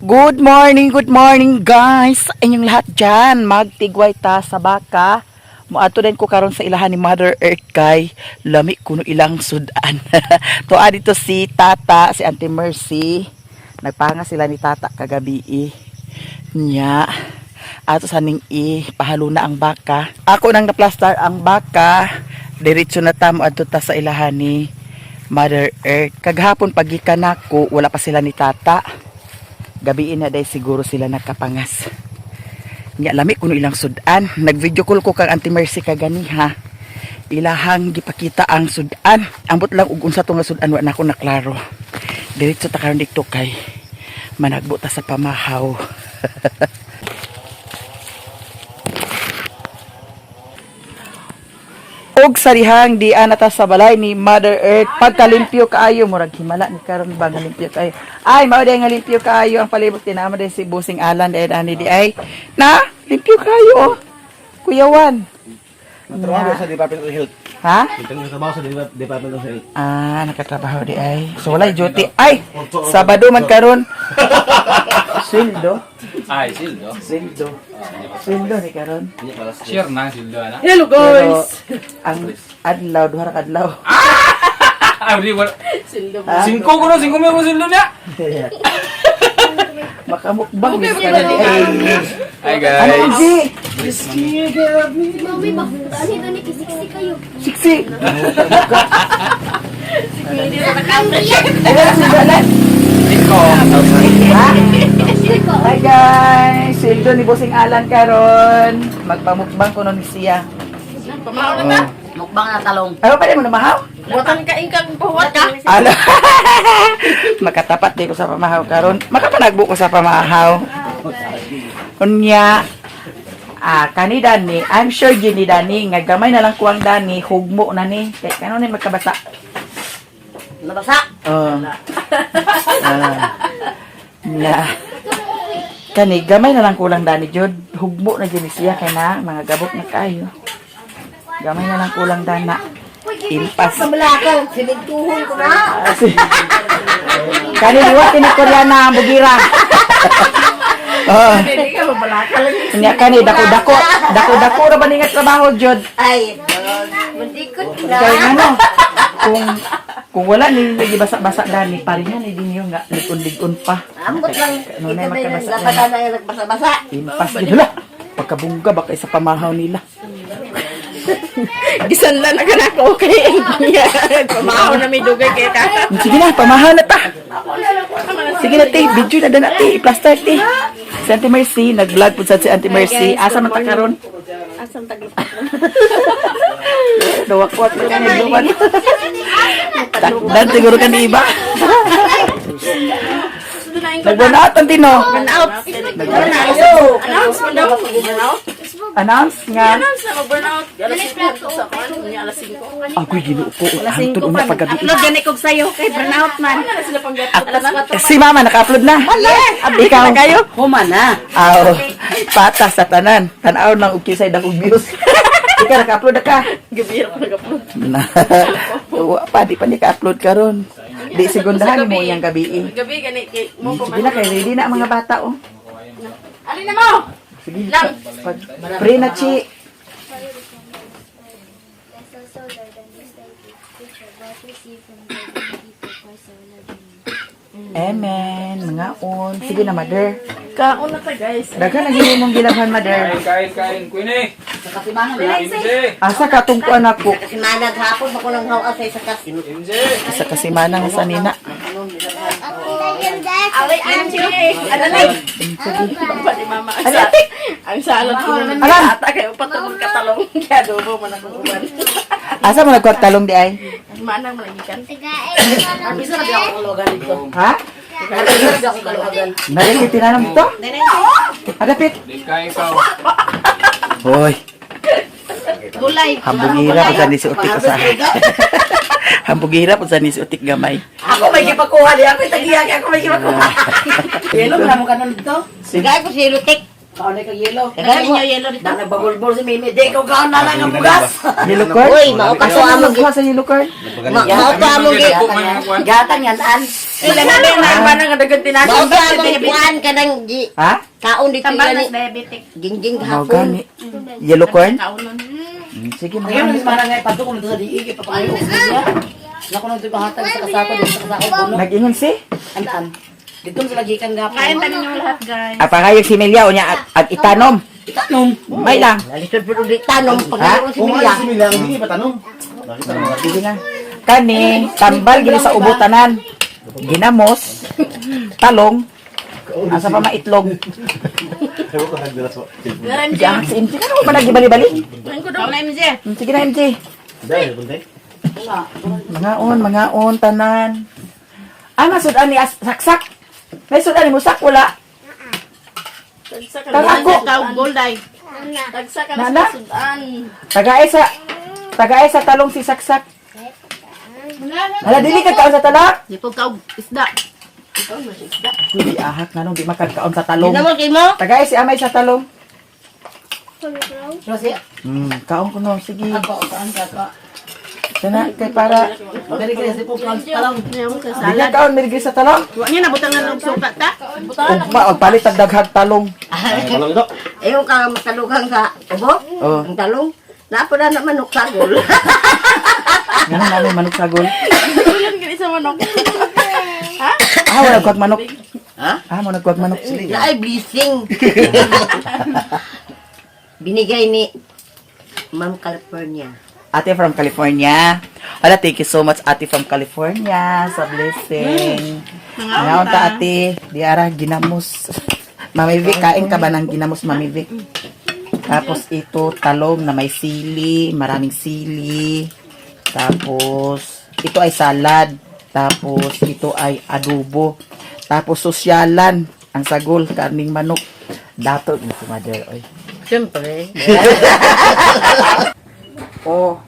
Good morning, guys! Sa inyong lahat dyan, magtigway ta sa baka. Moadto din ko karon sa ilahan ni Mother Earth kay lami kuno ilang sudan. Tuwa dito si Tata, si Auntie Mercy. Nagpanga sila ni Tata kagabi eh. Nya. Ato sa ning i pahaluna ang baka. Ako nang naplastar ang baka. Diretso na ta moadto ta sa ilahan ni Mother Earth. Kagahapon pagikan nako, wala pa sila ni Tata. Gabiin na day siguro sila nakapangas. Nya lami kuno ilang sudan. Nag-video call ko kang Auntie Mercy kaganiha. Ilahang gipakita ang sudan. Ambot lang og unsa to nga sudan, wa na ko naklaro. Diretso ta karon dito kay managbo ta sa pamahaw. Og sa dihang di ana ta sa balay ni Mother Earth, pagkalimpyo kaayo, murag himala ni karon ba nga limpyo kaayo. Ay, mao day nga limpyo kaayo ang palibot, tinama day si Busing Alan day ani di ay na limpyo kaayo, oh. Kuya Juan. Trabaho sa Department of Health. Ha? Trabaho sa Department of Health. Ah, nakatrabaho di ay. So walay duty. Ay, Sabado man karon. Sweldo. Ay, sildo. Sweldo. Sweldo ni karon. Sure na, sildo na. Hello Pero guys! ang adlaw duha ra ka adlaw. Ah, di wala. Sildo. Ha? Singko ko no, 5,000 ko sildo niya. Makamukbang ni karon di ay. Hi Ano guys. G? Mami, bakit ano ito ni Kisiksi kayo? Siksi. Hindi na naka-appreciate. Ano si Dalan? Singko. Ha? Siko. Hi guys! Sweldo ni Bossing Alan karon. Magpamukbang ko nun siya. Pamahaw na ta. Mukbang na talong. Ano pa rin mo namahaw? Buatan ka ingkang pahuwat ka. Ano? Makatapat di ko sa pamahaw karon. Makapanagbo ko sa pamahaw. Unya, ah, kani Dani, I'm sure yun ni Dani, nga gamay na lang kuwang Dani, hugmo na ni. Kay kano ni magkabasa? Nabasa. Oh. Ah. Na. Kani gamay na lang kulang Dani jud. Hugmo na jud ni siya kay na mga gabok na kayo. Gamay na lang kulang dana. Impas. Kamalakaw, sinigtuhon ko na. Ah, kani liwat ni Koreana ang bugira. Oh. Hindi ka mabalaka lang. Nya kani dako-dako, dako-dako ra ba ni nga trabaho jud. Ay, mandikot na. Kay ano, kung wala ni gibasa-basa dani pareha ni dinyo nga ligon-ligon pa. Ambot lang. Ano na Ito na yung magkabasa labanan na yung nagbasa-basa. Impas gid la. Pagkabungga baka isa pamahaw nila. Gisanla na ka na ako. Okay. Pamahaw na may dugay kay ka. Sige na, pamahaw na ta. Sige na te, video na dana te, i-plaster te. Si Auntie Mercy, nag-vlog po sa si Auntie Mercy. Asa man ta karon? Asam taglupat na. Dawakwat ka ni duman. Takdan siguro ka ni iba. Nagbunaot ang tino. Burnout. Nagbunaot. Announce man daw. Burnout. Announce nga. Announce na mag-burnout. Alas 5 sa kon. Unya alas 5. Agoy, Ginoo ko. Hangtod una paggabi. Upload gani kog sayo kay burnout man. Ano na sila pang alas 4. Si Mama naka-upload na. Ikaw. Kayo? Huma na. Aw, pata sa tanan. Tanaw lang og kisay dakong views. Ikaw naka-upload na ka. Gabi ako nag-upload. Na. Wa pa di pa ni ka-upload karon. Di segundahan mo yang gabi. Eh. Gabi gani kay mo Sige na kay ready na ang mga bata oh. Alin na mo? Sige. Lang. Pag pray na chi. Bless us, O Lord, and these thy gifts, which are about to receive from thy bounty through Christ our Lord. Amen. Amen. Mga on. Sige na, mother. Kaon na ta guys. Daghan ang mong gilabhan, mother. Kain, kain, kain. Queen eh. Sa kasimana na. MJ. Asa ka tungkuan ako? Kasimana hapon ako nang hawa sa isa kas. MJ. Isa kasi manang sa nina. Alay MJ. Ano lang? Pa ni mama. Ang sa ang salad ko naman Alam. ata kay upat na katalong kaya adobo man ako uban. Asa mo nagkuha talong di ay? Manang man gikan. Bisa na di ako kaluwagan dito. Ha? Bisa na di ako kaluwagan. Nalagay tinanong dito? Adapit. Di kain ikaw. Hoy. Gulay. Hambugira po sa ni si Utik sa. Hambugira po sa ni si Utik gamay. Ako may gipakuha di ako tagiya ako may gipakuha. Yelo na mo kanon dito. Sige ko si Lutik. Kaon na kag yelo. Daghan ninyo yelo dito. Na nagbagulbol si Mimi. Di ko kaon na lang ang bugas. Yellow corn? Uy, mao ka to among Kuha sa yellow corn? mao to among gi. Gatang yan an. Ilan na ba na nga dagan tinasok? Mao to among kuan kanang gi. Ha? Kaon dito Tambal gani. mas diabetic. Gingging Mao hapon. gani. Yellow corn? Kaunon. Sige, Ngayon, mga. mas marang ngay padto ko nito sa diig ipapangayo. Nako nang pahatag sa kasako dito sa kasako puno. Nag-ingon si? An-an. Dito sa lagikan gapon. Kain ta ninyo lahat, guys. Apakayog si Milya unya at itanom. Itanom. May lang. Lalisod po di tanom pag si Kung Mila. ano si Mila, hindi pa tanong. Bakit tanong? Sige na. Kani, tambal gini sa ubutanan. Ginamos, talong, asa pa maitlog. Ewan ko, nagdala sa Di ahak si MJ. Ano ba nagibali-bali? Kaon na MJ. Sige na, MJ. Dahil, buntay. Mangaon, mangaon, tanan. Ah, nga sudan ni saksak. May sudan ni musak wala. Tag ako. Tawag golday. Tagsa ka Nana? na sa sudan. Tagaay sa talong si saksak. Hala dili ka kaon sa talak. Di ko kaog isda. Di ahak nganong di makagkaon sa talong. Ginamo kay mo? Tagaay si amay sa talong. Rosie, Kaon ko no, sige. ako saan ka ka? Sana kay para Dali kay si Pong talong. di ka kaon mirigri sa talong. Wa niya nabutangan og suka ta. Ugma og palit ang daghang talong. Ay, walang ito. Ayaw ka matalugang sa ubo. Oh. Ang talong. Napo na naman manok sagol. Ngano namin manok sagol. Ulan gani sa manok. Ah, wala kuwag manok. Ha? Ah, mo nagkuwag manok. Naay blessing. Binigay ni Ma'am California. Ate from California. Hala, thank you so much, Ate from California, sa blessing. Ngaon ta, Ate. Di ara, ginamos. Mami Vic, kain ka ba ng ginamos, Mami Vic? Tapos ito, talong na may sili, maraming sili. Tapos, ito ay salad. Tapos, ito ay adobo. Tapos, sosyalan. Ang sagol, karning manok. Dato, si mother, oy. Siyempre. Oh.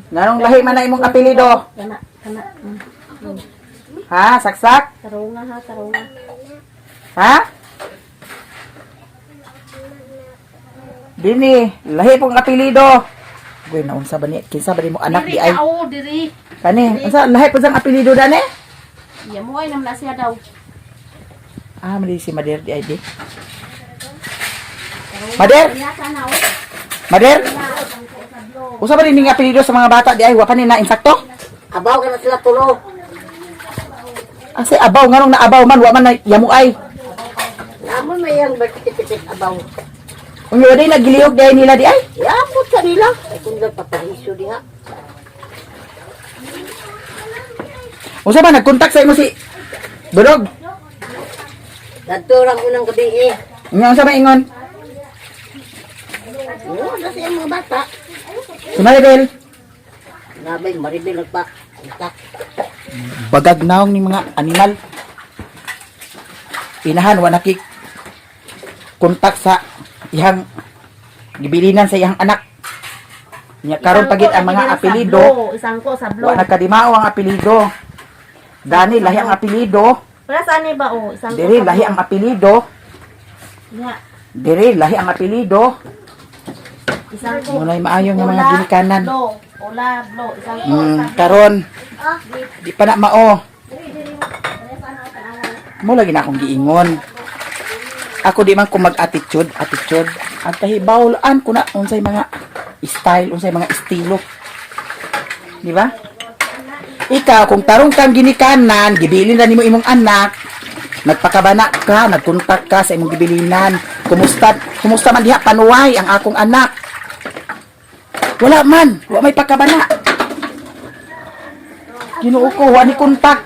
Nganong lahi man na imong apelyido? Kana, kana. Ha, saksak? Tarunga ha, tarunga. Ha? Dini, lahi pong apelyido. Goy, naunsa ba ni? Kinsa ba ni mo anak di ay? Oo, diri. Kani, unsa lahi po sang apelyido dani? Iya mo ay namla siya daw. Ah, mali si Mader di ay di. Mader? Mader? Usa ba ning apelyido sa mga bata di ay wa pa ni na insakto? Abaw ka na sila tulo. Ase abaw nganong naabaw man wa man na yamo ay. Namo may yang bertitik abaw. Unya wa day nagilihok di ay nila di ay. Yamot sa nila. Ay kung nagpapariso diha. Unsa ba nagkontak sa imo si Budog? Dadto lang unang gabi eh. Unya unsa ba ingon? Oo, nasa yung mga bata. Si Maribel. Nabay, Maribel nagpa. Kontak. Bagag naong ni mga animal. Inahan wa naki kontak sa iyang gibilinan sa iyang anak. Nya karon pagit ang mga apelyido, Isang ko sa wa nakadimao ang apelyido. Dani lahi ang apelyido, Wala sa ani ba oh, isang diri lahi ang apelyido, Nya, diri lahi ang apelyido. isang ko. Muna'y maayo nga mga ginikanan. Blo, ola, blo, isang ko. Karon di pa na mao. Mo lagi na akong giingon. Ako di man ko mag-attitude, attitude. At kahibawlaan ko na unsay mga style, unsay mga estilo. Di ba? Ikaw, kung tarong kang ginikanan, gibilin na nimo imong anak, nagpakabana ka, nagkontak ka sa imong gibilinan. Kumusta, kumusta man diha panuway ang akong anak? Wala man, wa may pakabana. Ginoo ko, wa ni kontak.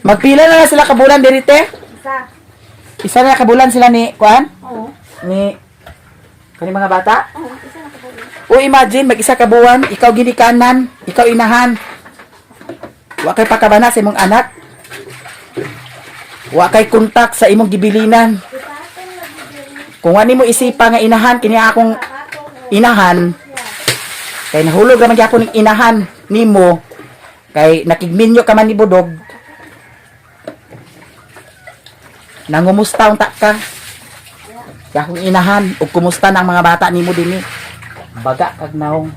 Magpila na lang sila kabulan diri te? Isa. Isa na kabulan sila ni kuan? Oo. Ni kani mga bata? Oo, isa na kabulan. O imagine mag-isa ka buwan, ikaw ginikanan, ikaw inahan. Wa kay pakabana sa imong anak. Wa kay kontak sa imong gibilinan. Kung ani mo isipa nga inahan kini akong inahan kay nahulog ra man gyapon ning inahan nimo kay nakigminyo ka man ni Budog, nangumusta unta ka. Sa akong inahan ug kumusta na ang mga bata nimo dinhi. Baga kag naong.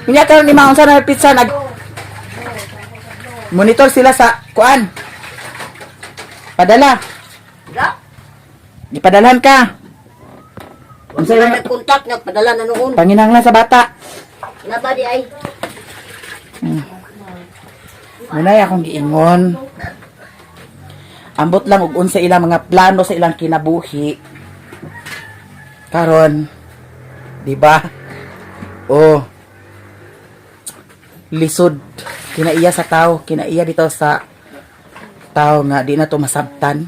Unya karon ni maunsa na pizza nag monitor sila sa kuan. Padala. Da. Gipadalhan ka. Unsa Wala lang nagkontak, nagpadala na noon. panginahanglan sa bata. Wala ba di ay? Munay akong giingon. Ambot lang og unsa ilang mga plano sa ilang kinabuhi. Karon, di ba? Oh. Lisod kinaiya sa tao, kinaiya bitaw sa tao nga di na to masabtan.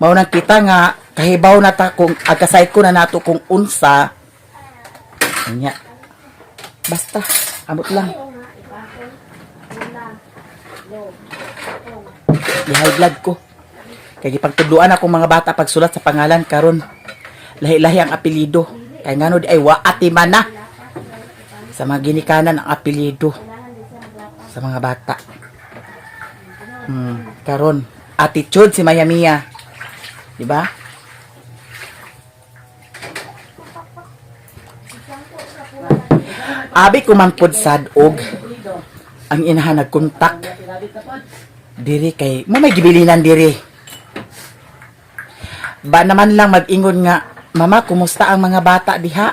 Mao nang kita nga kahibaw na ta kung agkasayko na nato kung unsa. Nya. Basta ambot lang. Gi-high blood ko. Kay gipagtudloan akong mga bata pagsulat sa pangalan karon. Lahi-lahi ang apelyido. Kay ngano di ay waati man na. Sa mga ginikanan ang apelyido sa mga bata. Karon attitude si Maya Mia. Di ba? Abi kumangkod sad og ang inahan nagkontak diri kay mo may gibilinan diri ba naman lang mag-ingon nga, "Mama, kumusta ang mga bata diha?"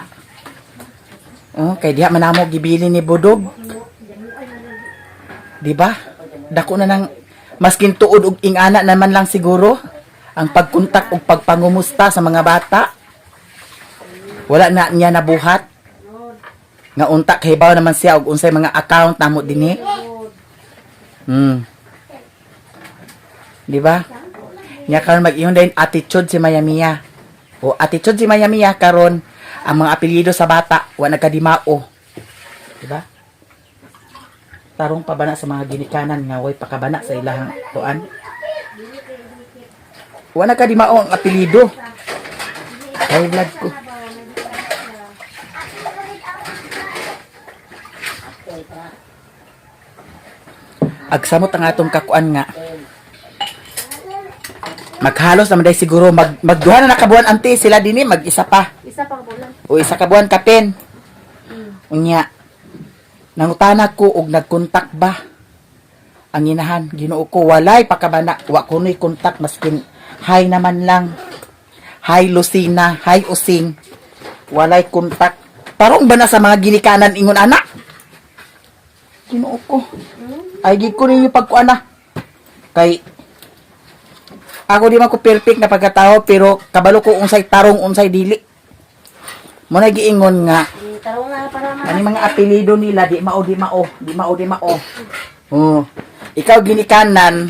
Oh, kay diha man namo gibilin ni Budog, di ba? Dako na nang maskin tuod og ingana naman lang siguro ang pagkontak og pagpangumusta sa mga bata. Wala na niya nabuhat nga unta kahibaw naman siya og unsay mga account namo dinhi. Di ba? Nya karon mag-ingon din attitude si Maya Mia. O attitude si Maya Mia karon ang mga apelyido sa bata wa nagkadimao. Di ba? Tarong pabana sa mga ginikanan nga way pakabana sa ilahang tuan. Wa nagkadimao ang apelyido. Ay vlog ko. Agsamot ang atong kakuan nga maghalos naman dahil siguro magduha na nakabuan ante sila dinhi, mag-isa pa. Isa pang bulan. O isa ka buwan kapin. Unya nangutana ko og nagkontak ba ang inahan. Ginoo ko, walay pakabana, wa kunoy kontak maskin hi naman lang, hi Lucina, hi Using, walay kontak. Tarong ba na sa mga ginikanan ingon anak? Ginoo ko, ay gid ko ninyo pagkuan na kay ako di man ko perfect na pagkatao, pero kabalo ko unsay tarong, unsay dili. Mo na giingon nga Tarong na para ma. ani mga apelyido nila di mao, di mao, di mao, di mao. Oh. Ikaw ginikanan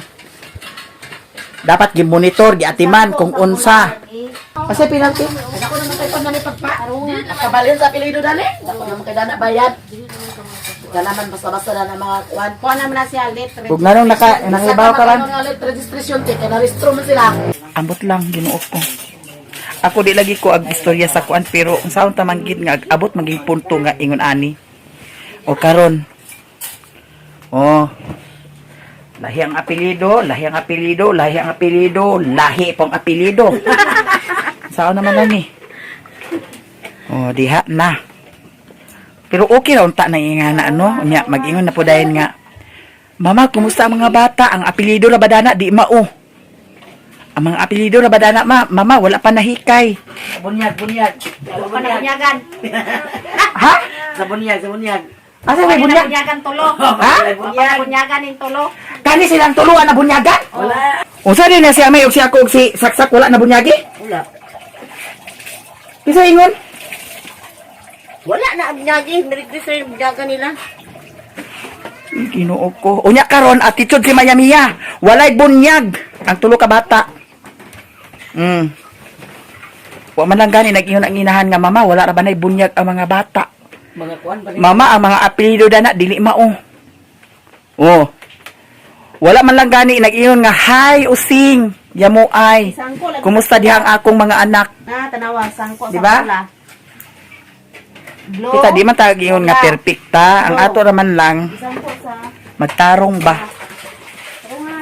dapat gimonitor, giatiman kung unsa. Asa penalty? Ako naman kay panani pagpa. Nakabalin sa apelyido dali. Ako naman kay dana bayad. Wala man basta-basta na ng mga kuan. Kuha naman na siya, late. Ug nganong nakahibaw ka ran? Mga late registration kay na rehistro man sila. Ambot lang, Ginoo ko. Ako di lagi ko ag istorya sa kuan, pero unsaon ta man gid nga abot maging punto nga ingon ani. O karon. Oh. Lahi ang apelyido, lahi ang apelyido, lahi ang apelyido, lahi pong apelyido. Saan naman ani? Oh, diha na. Pero okay ra unta na inga na ano, unya mag-ingon na po dayon nga, "Mama, kumusta ang mga bata? Ang apelyido ra ba dana di mao. Ang mga apelyido ra ba dana, ma? Mama, wala pa nahikay." Bunyag, bunyag. Wala na bunyagan. Ha? Sa bunyag, sa bunyag. Asa may Wala na bunyag? bunyagan tulo. Ha? Wala na bunyagan yung tulo. Kani silang tuluan na bunyagan? Wala. Unsa din na si Amay og si ako og si Saksak wala na bunyagi? Wala. Kinsa ingon? Wala na ang bunyag eh. Nag-register yung bunyagan nila. Ginoo ko. Unya karon attitude si Maya Mia. Walay bunyag ang tulo ka bata. Wa man lang gani nag-ingon ang inahan nga, "Mama, wala ra ba nay bunyag ang mga bata?" Mga kuan ba "Mama, ang mga apelyido dana dili mao." Oh. Wala man lang gani nag-ingon nga, "Hi Using, yamo ay. Sangko lagi. Kumusta diha ang akong mga anak?" Na, tanawa, sangko Di sa ba? pula. Blue. Kita di man ta ingon nga perfecta, ang ato ra man lang Sangko sa magtarong ba.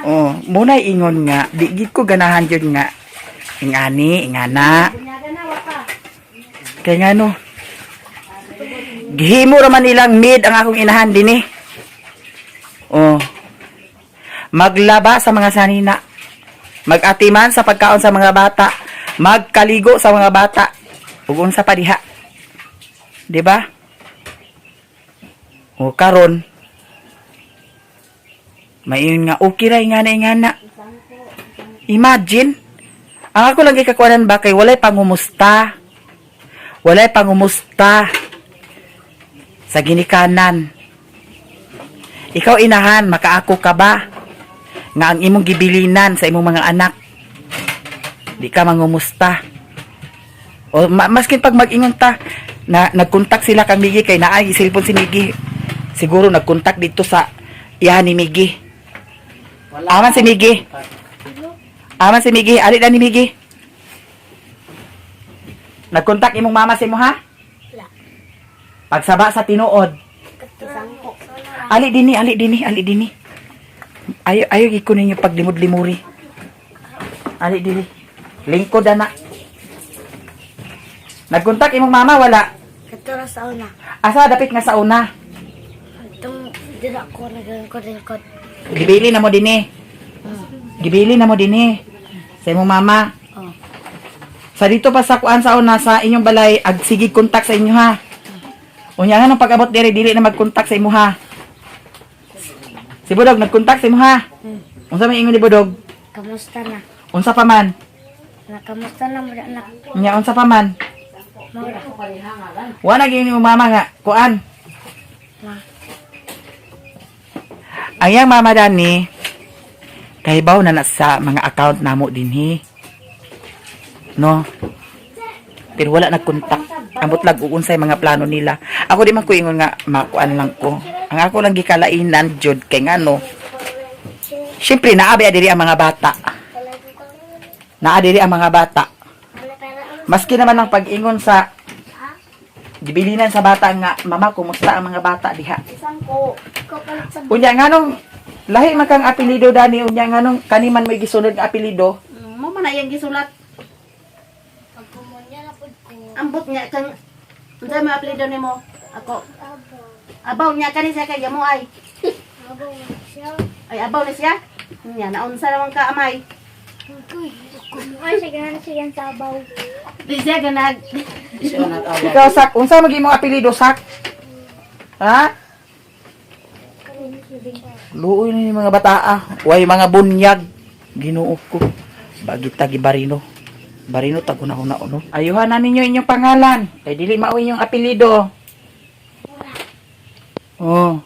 Oh, muna ingon nga, di gid ko ganahan jud nga. Ingani, ingana. Kaya nga no. Gihimo raman ilang mid ang akong inahan din eh. Oh. Maglaba sa mga sanina. Magatiman sa pagkaon sa mga bata. Magkaligo sa mga bata. Ug unsa pa diha. 'Di ba? O karon mayon nga okay ra ingana ingana. Imagine ang ako lang gikakuanan ba kay walay pangumusta. Walay pangumusta sa ginikanan. Ikaw inahan, makaako ka ba? Nga ang imong gibilinan sa imong mga anak. Di ka mangumusta. O maskin pag mag-ingon ta, na nagkontak sila kang Migi kay naay cellphone si Migi. Siguro nagkontak dito sa iyahan ni Migi. Aman si Migi. Aman si Migi, ali na ni Migi. Nagkontak imong mama sa imo ha? Wala. Pagsaba sa tinuod. Ali dini, ali dini, ali dini. Ayo ayo gid ko ninyo paglimod-limuri. Ali dini. Lingkod ana. Nagkontak imong mama wala. Katura sa una. Asa dapit nga sa una. Itong dira ko nagalingkod-lingkod. Gibili na mo dinhi. Gibili na mo dinhi. Sa imong mama. Oh. Sa dito pa sa kuan sa una sa inyong balay ag sige kontak sa inyo ha. Unya nga nung pag-abot diri dili na magkontak sa imo ha. Si Budog nagkontak sa imo ha. Unsa may ingon ni Budog? Kamusta na? Unsa pa man? Na kamusta na mo anak? Unya unsa pa man? Maura. Wa na gyud ni mama nga kuan. Ma. Ang iyang mama dani kahibaw na na sa mga account namo dinhi. No. Pero wala nagkontak. Ambot lag unsay mga plano nila. Ako di man ko ingon nga makuan lang ko. Ang ako lang gikalainan jud kay ngano. Siyempre naa ba diri ang mga bata. Naa diri ang mga bata. Maski naman ang pag-ingon sa gibilinan sa bata nga, mama, kumusta ang mga bata diha? Unya nga nung lahi man kang apelido dani, unya nga nung kaniman may gisunod nga apelido. Mo man na iyang gisulat. Pagkumunya na pud ko. Ambot niya kang unsa may apelyido nimo? Ako. Abo. Abaw niya kani siya kay yamo ay. Abo siya. Ay abaw ni siya. Nya naunsa naman ka amay. Uy, kumuha siya ganan siya sa abaw. Di siya ganag. Ikaw sak, unsa man imong apelido sak? Ha? Luoy na yung mga bataa. Way mga bunyag. Ginoo ko. Bagita gibarino. Barino taguna-una no. Ayuhan na ninyo inyong pangalan. Kay dili mao inyong apelyido. Oh.